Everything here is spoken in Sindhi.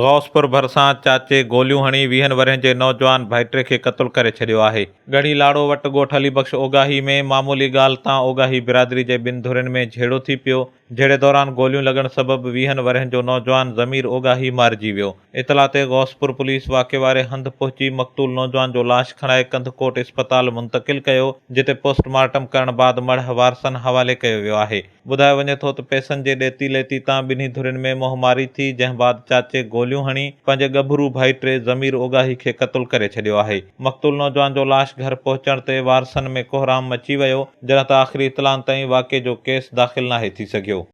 غوثپور ڀرسان چاچي گوليون هڻي ويهن ورهين جي نوجوان ڀائٽي کي قتل ڪري ڇڏيو آهي. ڳڙهي لاڙو وٽ ڳوٺ علي بخش اوڳاهي ۾ معمولي ڳالهه تان اوڳاهي برادري جي ٻن ڌرين ۾ جهيڙو ٿي پيو، جهيڙي دوران گوليون لڳڻ سبب ويهن ورهين جو نوجوان ضمير اوڳاهي مارجي ويو. اطلاع تي غوثپور پوليس واقعي واري هنڌ پهچي مقتول نوجوان جو لاش کڻائي ڪنڌڪوٽ اسپتال منتقل ڪيو، جتي پوسٽ مارٽم ڪرڻ بعد مڙهه وارثن حوالي ڪيو ويو آهي. ٻڌايو وڃي ٿو ته پئسن جي ڏيتي ليتي تان ٻنهي ڌرين ۾ منهن ماري ٿي، جنهن بعد چاچي گوليون هڻي پنهنجي ڳڀرو ڀائٽي ضمير اوڳاهي کي قتل ڪري ڇڏيو آهي. مقتول نوجوان جو لاش گهر پهچڻ تي وارثن ۾ ڪهرام مچي ويو، جڏهن ته آخري اطلاعن تائين واقعي جو ڪيس داخل ناهي ٿي سگهيو.